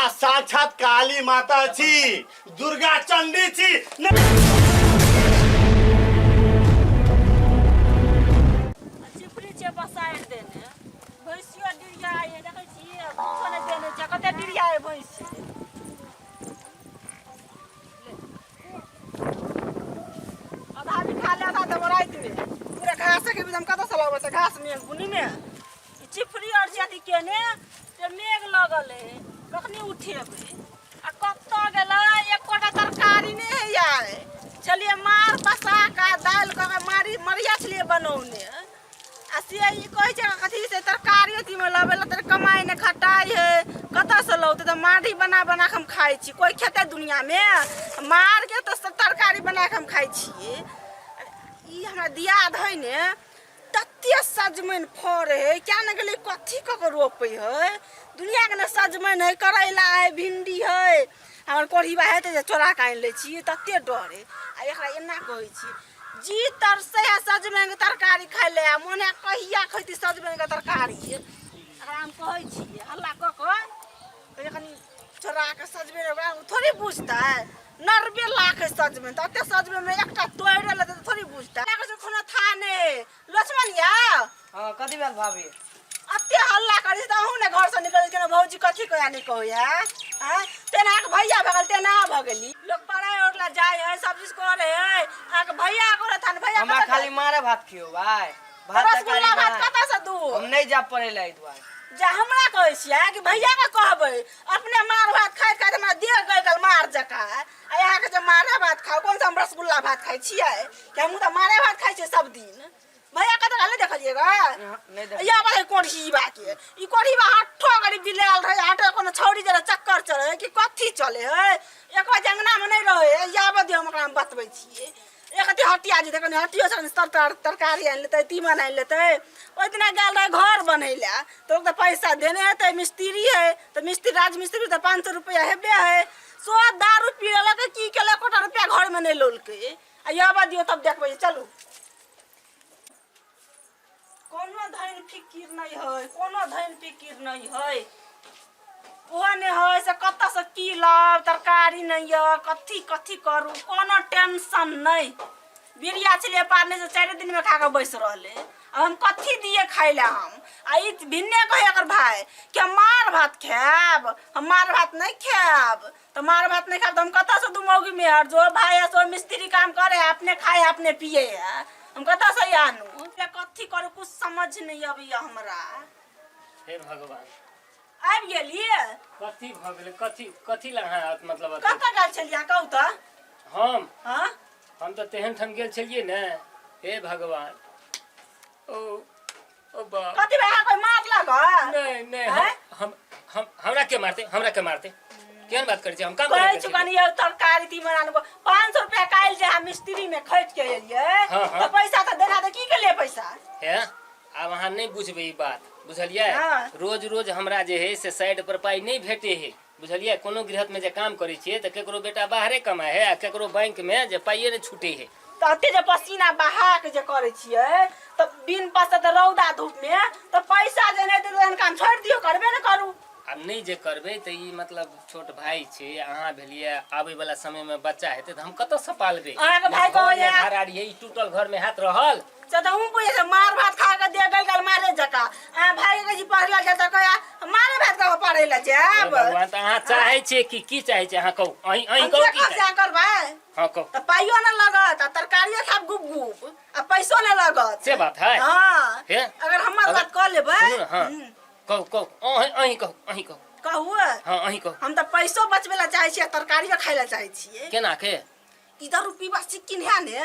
अहाँ साक्षात काली माता छी, दुर्गा चंडी छी। चिपरी छै पसारि देने, भैंसियो डिरिया है, देखै छियै? कुछो नहि देने छै, कते डिरिया है भैंसी। आधा भी खा ले, आधा देबो रातिमे। पूरा घासके बीच हम कतऽसँ लबै तऽ घास मेघ बुनीमे ई चिपरी आओर जे अथी केने से मेघ लगल है, कखनी उठेबै आ कतऽ गेलै? एकोटा तरकारी नहि हैया। छलियै मार पसा कऽ दालि कऽ के मारी मरिया छलियै बनौने, आ से ई कहै छै कथी से तरकारी अथीमे लबै लए, तऽ कमाइ नहि खटाइ है, कतऽसँ लौतै? तऽ मारी बना बना कऽ हम खाइ छी। कोइ खेतै दुनिआँमे मारके? तऽ सब तरकारी बना कऽ हम खाइ छियै। ई हमरा दियाद है ने, तते सजमनि फड़ै है, क्या ने गेलै, कथी कऽ कऽ रोपै है दुनिआँके ने। सजमनि है, करैला है, भिंडी है। हमर कोढ़ीबा हेतै जे चोरा कऽ आनि लै छियै, तते डर है। आ एकरा एना कहै छियै, जी तरसै है सजमनिके तरकारी खाइ लए, आ मोन है कहिया खैती सजमनिके तरकारी। एकरा हम कहै छियै हल्ला कऽ कऽ जे कनि चोरा कऽ सजमनि, ओकरा ओ थोड़े बुझतै। नरबे लाख है सजमनि, तऽ एते सजमनिमे एकटा तोड़ि लेतै तऽ थोड़े बुझतै। लागै छै कोनो था नहि। लक्ष्मण यौ। हाँ, कथी भेल भाभी? एते हल्ला करै छी तऽ अहूँ ने घरसँ निकलि केना? भौजी कथी कहै नहि कहै है? आँय, तेना के भैया भऽ गेल, तेना भऽ गेली। लोक पढ़ाइ आओर लए जाइ है, सब चीज करै है, अहाँके भैया करत हन भैया। हमरा कतऽ खाली मारे भात खियो भाई, भात रसगुल्ला तरकारी भात ना। कतऽसँ दू? हम नहीं जा पढ़े ला एहि दुआरे। जे हमरा कहै छियै कि भैया के कहबै? अपने मार भात खाइत खाइत हमरा देह गलि गेल मार जकाँ, आ अहाँके जे मारे भात खाउ। कोन सा हम रसगुल्ला भात खाइ छियै कि? हमहूँ तऽ मारे भात खाइ छियै सब दिन। भैया कतऽ गेल? नहि देखलियै ग? नहि देख। या बारे कोढ़ीबा के, ई कोढ़ीबा हट्ठो गरीब बिलायल रहे, हटो कोनो छौड़ी जरा चक्कर चले है कि कथी चले है, एक बार जंगना में नहीं रहे है। या बदियो हम ओकरा हम बतबै छियै। एक अथी हटिया जेतै, कनि हटियो से तर तर तरकारी आनि लेतै, तीमन आनि लेतै। ओहि दिना गेल रहै घर बनै लए, तऽ ओकरा पैसा देने हेतै, मिस्त्री है तऽ मिस्त्री, राजमिस्त्री, तऽ 500 रुपैआ हेबे है। सो दारू पी लेलक, की केलक, एकोटा रुपैआ घरमे नहि लौलकै। आ यह दियौ तब देखबै। चलू, कोनो धन फिकिर नहि है, कोनो धन फिकिर नहि है। ओहो नहि है से कतऽसँ की लाब, तरकारी नहि यऽ, कथी कथी करू, कोनो टेंशन नहि। बिरिया छलियै पारने से 4 दिनमे खा कऽ बैस रहलै। आब हम कथी दियै खाइ लए हम? आ ई भिन्ने कहै एकर भाय कि हम मार भात खायब। हम मार भात नहि खायब, तऽ मार भात नहि खायब तऽ हम कतऽसँ दू मौगी मेहर? जो भाय है सो मिस्त्री काम करे है, अपने खाए है, अपने पिए है, हम कतऽसँ आनू? कथी करू, कुछ समझ नहि अबैया हमरा। हे भगवान! आबि गेलियै? कथी भऽ गेलै? कथी कथी लए अहाँ मतलब कतऽ गेल छलियै, कहू तऽ? हम? हाँ। हम तऽ तेहन ठाम गेल छलियै ने, हे भगवान, ओ ओ बाप। कथी भाई, कोई मारलक? नहीं नहीं। हम आँय? हम हमरा के मारते? हमरा के मारते? केहन बात करै छी? हम काम कहै करै छी कनि यौ तरकारी तीमन आनबो, 500 रुपया काल्हि जे हम मिस्त्री में खटि के एलियै। हाँ, हाँ। तऽ पैसा तऽ देना, तऽ की केलियै पैसा? हे, आब अहाँ नहि बुझबै ई बात, बुझलियै? हाँ। रोज रोज हमरा जे है से साइड पर पाइ नहि भेटे है, बुझलियै? कोनो गृहस्थ में जे काम करै छियै तऽ केकरो बेटा बाहरे कमाइ है आ केकरो बैंक में जे पाइए नहि छूटे है। तऽ एते जे पसीना बहा के जे करै छियै, तऽ बिन पसा तऽ रौदा धूप में तऽ पैसा जे नहि देतै, तहन काम छोड़ि दियौ, करबे ने करू। आब नहि जे करबै तऽ ई मतलब छोट भाय छै अहाँ भेलियै, आबै वाला समय में बच्चा हेतै तऽ हम कतऽसँ पालबै? अहाँके भाय कहैया- घर आरी है, ई टूटल घर में हाथ रहल। से तऽ हमहूँ बुझै छियै, मार भात खा कऽ देह गल गल मारे जकाँ। अहाँ भाय के कहै छी पढ़ै लए जाय तऽ कहैया मारे भात खा कऽ पढ़ै लए हे जायब। भगवान, तऽ अहाँ चाहै छियै कि की चाहै छियै अहाँ कहू, अहीं अहीं हम कहू से की कहब से चाहै? अहाँ करबै? हाँ, कहू। तऽ पाइयो नहि लगत आ तरकारियो खायब गुप गुप आ पैसो नहि लगत। से बात है? हाँ। हे? अगर हमर बात कऽ लेबै। सुनू ने, हाँ। कहू कहू, अहीं अहीं कहू, अहीं कहू। कहू? हाँ, अहीं कहू। हम तऽ पैसो बचबै लए चाहै छियै आ तरकारियो खाय लए चाहै छियै। केना के? ई दारू पीबा सिक्किन है ने,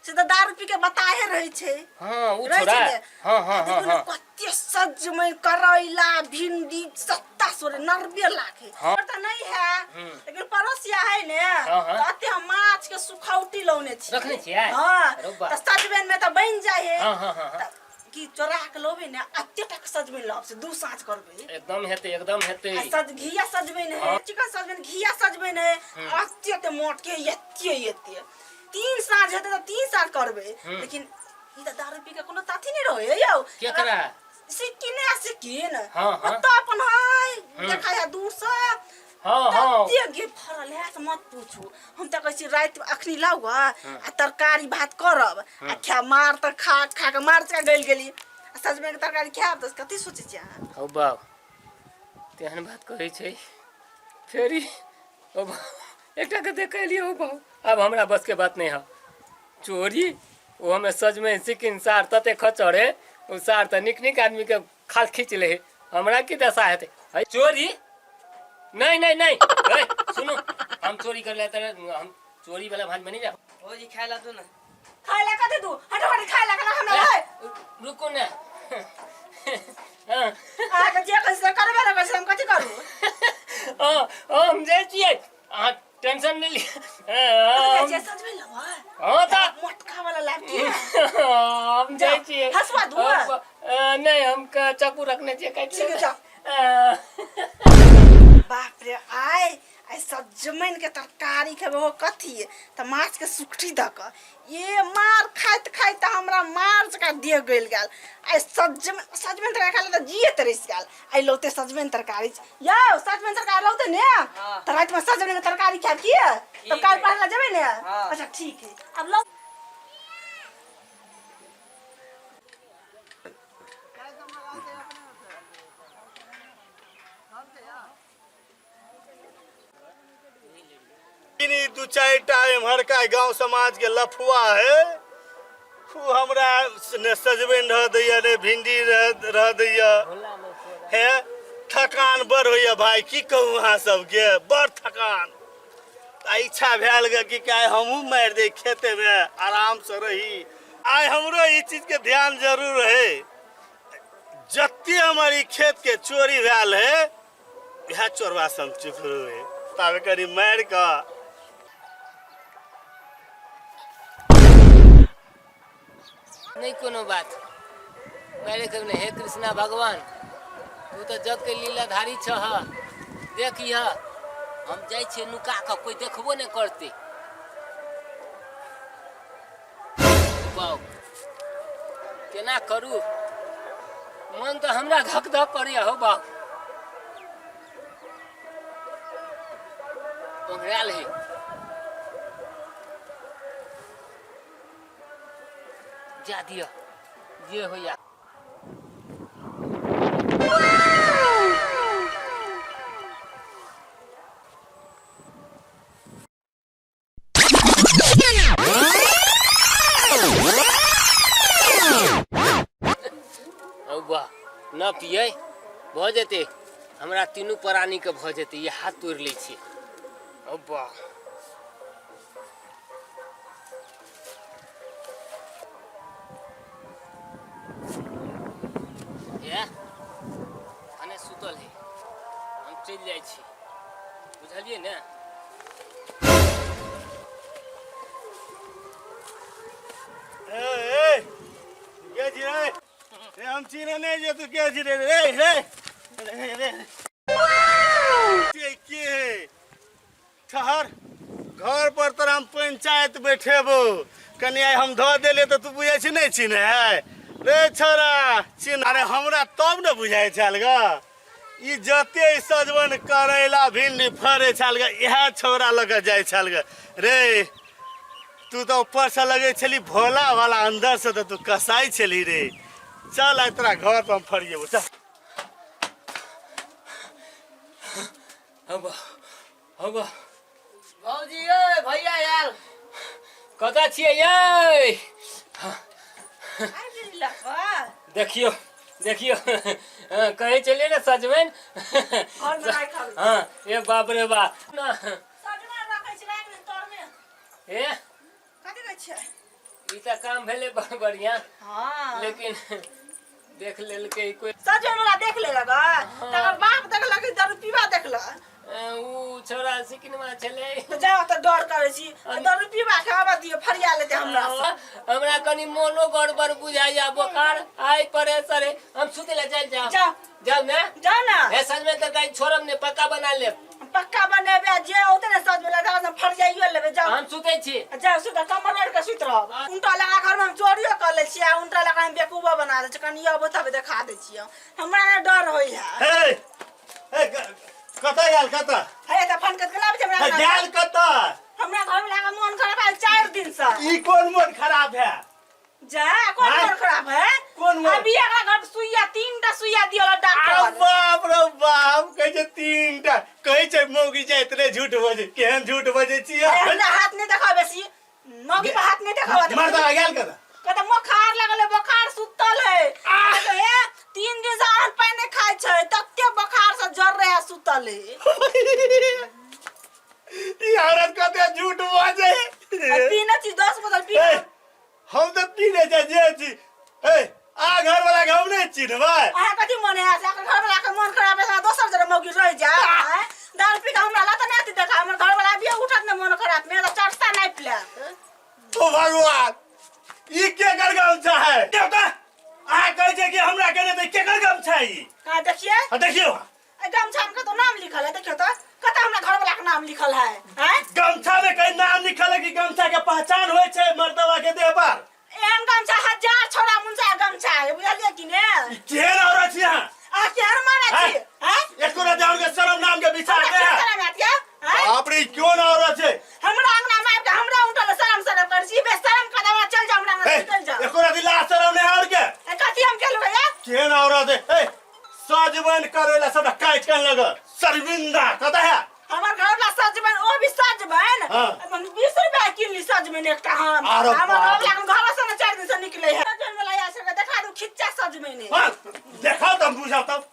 से तऽ दारू पी के बताहे रहै छै। हाँ, उ रहै छोड़ा। छै ने? हाँ हाँ हाँ। देखू ने। हाँ। कते सजमनि, करैला, भिंडी, सत्ता सोरे नरबे लाखे। हाँ। तऽ नहीं है। लेकिन पड़ोसिया है ने। हाँ, हाँ। तऽ अते हम माछ के सुखौटी लौने छी। रखने छियै? हाँ। अरे वाह। तऽ सजमनि में तऽ बनि जाइ है। हाँ हाँ हाँ हाँ। तऽ की चोरा के लौबे ने, अते तक सजमनि लब से दू साँझ करबै। एकदम हेतै, एकदम हेतै। आ सज घिया सजमनि है, चिकन सजमनि, घिया सजमनि है, अते अते मोट के, एते एते। तीन साँझ हेतै तऽ तीन साँझ करबै। लेकिन ई तऽ दारू पी के कोनो ताथी नहि रहै है यौ। केकरा? सिक्किन आ सिक्किन। हाँ, हाँ। ओतऽ अपन है, देखा है दूर से हाँ हाँ तते गे फरल है से मत पूछू। हम तऽ कहै छी राति अखनी लाउ ग आ तरकारी भात करब आ खा मार तऽ खा खा के मार चका गलि गेली। आ सजमनि के तरकारी खायब तऽ कथी सोचै छी अहाँ? हौ बाप, तेहन बात कहै छै फेर ई। ओ बाप, एकटा के देख एलियै। हौ बाप, आब हमरा बस के बात नहीं है। चोरी ओहोमे सजमनि सिकिन सार तते खचर है, ओ सार तऽ नीक नीक आदमी के खाल खींच ले है, हमरा की दशा हेतै? है चोरी नहीं नहीं नहीं, है, सुनू, हम चोरी कर ले तऽ हम चोरी वाला भांज में नहीं जाब। भौजी, खाय ला दू ना। खाय ला कथी दू? हटो हट, खाय ला कना हमरा है। रुकू ने। हाँ। अहाँके जे कहै से करबे ने करै छी, हम कथी करू? हाँ, हम जाइ छियै, अहाँ टेंशन नहि लिअ। कथी जाइ छियै? सजमनि लेबै? हाँ तऽ। मोटका वाला लाब की? हम जाइ छियै। हँसुआ दू? नहि, हम चाकू रखने छियै, काटि ठीक है, लेबै। जाउ। बाप रे, आइ आइ सजमनि के तरकारी खेबै। हो कथी तऽ माछ के सुखटी दऽ कऽ। ये मार खाइत खाइत हमरा मार जकाँ देह गलि गेल। आइ सजमनि सजमनि तरकारी खाय तऽ जिए तरसि गेल। आइ लौते सजमनि तरकारी यौ, सजमनि तरकारी लौते ने। हाँ। तऽ रातिमे सजमनि के तरकारी खायब की? तब काल्हि है। पढ़ै लए जेबै ने? हाँ। अच्छा ठीक है, आब लौ। ई दू चारि टा एम्हरका गांव समाज के लफुआ है, उ हमरा ने सजमनि रह दैया ने भिंडी रह रह दैया हे। थकान बड़ होइया भाई, की कहू अहाँ सबके, बड़ थकान। आ इच्छा भेल गे कि काल्हि हमहूँ मारि दै खेते में, आराम से रही। आइ हमरो ई चीज के ध्यान जरूर रहे, जते हमर ई खेत के चोरी भेल है, इएह चोरबा से हम चुप रहे ताबे करी मारि कऽ। नहीं कोनो बात मेरे कभी। हे कृष्णा भगवान, तू तऽ जग के लीलाधारी छह। देखिह, हम जाइ छियै नुका कऽ, कोई देखबो नहि करतै। बाउ, केना करू? मन तऽ हमरा धक धक करैया। हौ बाउ, ओंघरायल है, जा दिअ, जे होइया। हौ वाह, न पियै भऽ जेतै हमरा, तीनू प्राणीके भऽ जेतै। ई हाथ तोड़ि लै छियै। हौ वाह, ये अने सुतल है, हम चलि जाइ छी, बुझलियै ने? ए ए, के छी रे? रे, हम चिन्ह नहि जे तू के छी रे। रे रे रे रे, के के है? ठहर, घर पर तोरा हम पंचायत बैठेबो। कनि आइ हम धऽ देलियै तऽ तू बुझै छी नहि चिन्ह है रे छोरा? चिन्ह, अरे हमरा तब ने बुझाइ छल ग, ई जते ई सजमनि करैला भिंडी फड़ै छल ग, इएह छौड़ा लऽ कऽ जाइ छल ग। रे, तू तऽ ऊपर से लगै छली भोला वाला, अंदर से तऽ तू कसाई छली रे। चल, आइ तोरा घर पर हम फरिएबो, चल। हौ वाह, हौ वाह। भौजी, ए भैया आयल। कतऽ छियै यै? आबि गेली लऽ कऽ। देखियौ देखियौ, हाँ, कहै छलियै ने सजमनि घरमे राखल। हाँ, ए बाप रे बाप ना। सजमनि रखै छी राखि दिन तरमे। ए कथी कहै छियै? ई तऽ काम भेलै बड़ बढ़िया। हाँ। लेकिन देख लेलकै कोई? सजमनि वाला देख लेलक तकर बाप देखलक, दारू पीबा देखलक। ऊ छोरा सिकनमा छलै। तऽ जाउ तऽ डर करै छी, दारू पीबा के आबऽ दियौ, फरिया लेतै हमरा से। हमरा कनि मोनो गड़बड़ बुझाइया, बोखार हाई प्रेशर है। हम सुते ला चल जाओ। जाओ। जाओ ने। जाउ ने। हे, सजमनि तरकारी छोड़ब ने, पक्का बना लेब। पक्का बनेबै, जे औतै ने सजमनि लगा हम फरियाइयो लेबै, जाउ। हम सुतै छी। जाउ सुत, कमर ओढ़ि कऽ सुति रहब। उनटा लगा घरमे हम चोरियो कऽ लै छियै आ उनटा लगा हम बेकूफो बना दै छियै। कनि अबो तब देखा दै छियै, हमरा नहि डर होइया। हे हे, कतऽ गेल कतऽ? हे तऽ फोन कऽ लाबै छै हमरा अंगना। गेल कतऽ? हमरा घर वाला के मोन खराब है 4 दिन से। ई कोन मोन खराब है? जा कोन आँय? मोन खराब है? कोन मोन? अभी एकरा घर सुइया 3टा सुइया दियल आ डॉक्टर। बाप रे बाप, कहै छै 3टा, कहै छै मौगी छै इतने झूठ बजै, केहन झूठ बजै छियै? अरे हमरा हाथ नहीं देखा बेसी, मौगी पर हाथ नहीं देखा। मर्दा गेल कतऽ? कहते बोखार लगल है, बोखार सुतल है। कहते हे 3 दिन से अन्न पानि नहीं खाइ छै, तते बोखार से जर रहे सुतल है। ई औरत कते झूठ बजै। आ पीने छी 10 बोतल पी। ए, हम तऽ पीने छै जे छी। ए, आ घर वाला के हम नहि चिन्हबै। अहाँ कथी मन है से घर वाला के मन खराब है, दोसर जगह मौगी रह जा। आँय? दारू पी के हमरा लत नहीं आती देखा, हमर घर वाला भी उठत न मन खराब में तो चर्चा नहीं पिला। ओ भगवान, ई केकर गमछा है? देवता, अहाँ कहै छै कि हमरा कहने तऽ केकर गमछा है ई? कहाँ देखिए? हाँ, देखियौ। ए गमछा में कतौ नाम लिखल है? देखियो तो कतौ हमरा घर वाला के नाम लिखल है? आँय? गमछा में कहीं नाम लिखल है कि गमछा के पहचान होइ छै मर्दवा के देह पर? एहन गमछा हजार छोड़ा मुंसा गमछा है, बुझलियै कि ने? ई केहन औरत छी अहाँ? अहाँ केहन मानै छी? आँय? एको रात के शरम नाम के बिछा हमरा के केहन शरम आयत ये? आँय? बाप रे, ई कोन औरत छै? हमरा अंगना में आबि के हमरा उठल शरम शरम करै छी, बेशरम कदम चल जाओ हमरा अंगना ए, से, चल जाओ। एको रात लाज शरम नहि और के? ए, कथी हम केलहुँ या? केहन औरत है? ए, सजमनि करै ला सबटा काटि के लग शर्मिंदा कतऽ है? हमर घर वाला सजमनि, ओ भी सजमनि। हाँ। हम 20 रुपया किन ली सजमनि एकटा हम। अरे हमर बाप घर वाला घर से ने 4 दिन से निकले है। सजमनि वाला या से देखा दू खिच्चा सजमनि। हाँ, देखाउ तऽ बुझब तब।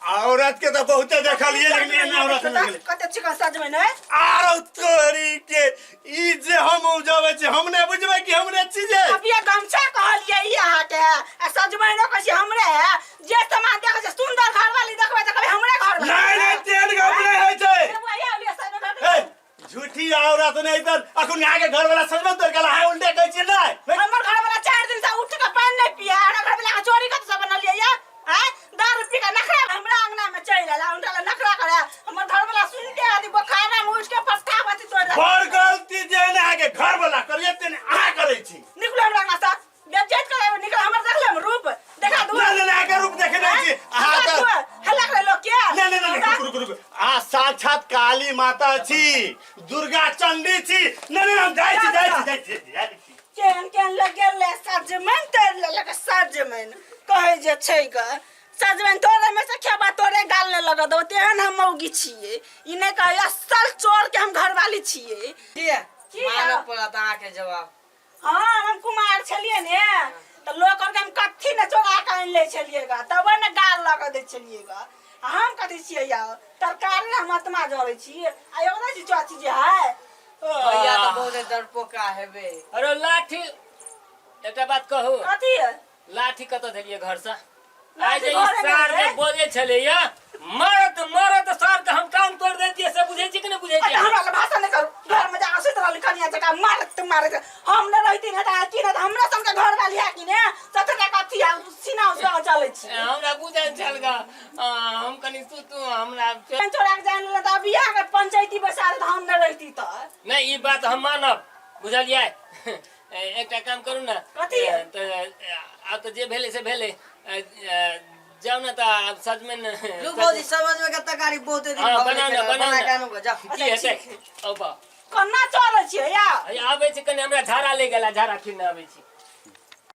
औरत के तऽ बहुते देखलियै, लेकिन एहन औरत नहि देखलियै। कते चिकन सजमनि है? आरो तोरी के ई जे हम उपजबै छी, हम नहि बुझबै कि हमरे छी जे। अब ये गमछा कहलियै ई अहाँके, आ सजमनिओ कहै छी हमरे है। जे सामान देखै छै सुंदर घरवाली देखबै तऽ कहबै हमरे घरवाली। नहि नहि, तेहन गप नहि होइ छै। ए, बुआ, ये लिअ सजमनि घर। ए, झूठी औरत नहि तऽ अखन अहाँके घरवाला सजमनि तोड़ि गेल, अहाँ उल्टे कहै छियै नहि। हमर घरवाला 4 दिन से उठ के पानि नहि पिए, हमरा घरवाला के चोरी कतऽ से बनलियै या? आँय? दारू पी के नखरा हमरा अंगना में चलि आयल, उनका लग नखरा करे। हमर घरवाला सुनि के अथी बोखारा में उठि के फटका अथी तोड़ि देलक। बड़ गलती जे ने अहाँके घरवाला करियै तेने अहाँ करै छी। निकलू हमरा अंगना से, बेइज्जत करे निकल। हमर देखले हम रूप देखा दू। नहि नहि, अहाँके रूप देखे नहि छी अहाँ देखा तऽ। दू, हल्ला करे लोक के। नहि नहि नहि, रुकू रुकू रुकू, अहाँ साक्षात काली माता छी, दुर्गा चंडी छी। नहि नहि, हम जाइ छी जाइ छी जाइ छी जाइ छी। केहन केहन लगेल सजमनि तोड़ि लेलक। सजमनि कहै जे छै ग, सजमनि तोड़े में से खेबा तोरे गाल नहि लगऽ देबो, तेहन हम मौगी छियै। ई नहि कहै असल चोर के हम घरवाली छियै। किया? किया? मानऽ पड़त अहाँके जवाब। हाँ, हम कुमार छलियै ने तऽ लोक के हम कथी ने चोरा के आनि लै छलियै ग, तबे ने गाल लगऽ दै छलियै ग। आ हम कथी छियै यौ, तरकारी ने हम आत्मा जरै छी। आ एगो नहि छी चाची जे है। भैया तऽ बहुत डरपोका हेबै। अरे लाठी, एकटा बात कहू? कथी? लाठी कतऽ देलियै घर से? आइ लाठी जे ई घरे मे सार जे रहै। बजै छलैया, मरत मरत सार के हम टांग तोड़ि दैतियै, से बुझै छी कि नहि बुझै छी? अच्छा, हमरा लग भाषण नहि करू। घर में जाके सुति रहली कनिया जकाँ, मारत मारत हम नहि रहिती ने तऽ की नहि तऽ हमरा संगे घर वाली है कि ने ततरा कथी आ सीना उसका चलै छी। हमरा बुझल छल ग। हम कनि सुतू हमरा चोरा के जान लेलक तऽ अभी अहाँके पंचायती बैसा देत, हम नहि रहिती तऽ। नहि, ई बात हम मानब, बुझलियै? एकटा काम करू ने। कथी? तऽ आब तऽ जे भेलै से भेलै, जाउ ने तऽ आब सजमनि लू भौजी, समझ में के तरकारी बहुते दिन हाँ, भऽ गेलै बनाउ ने, खेला, बनाउ बना ने। के आनू गऽ, जाउ। की हेतै? औ बा। केना चलै छियै या? आबै छी कनि, हमरा झाड़ा ले गेला, झाड़ा फिर आबै छी।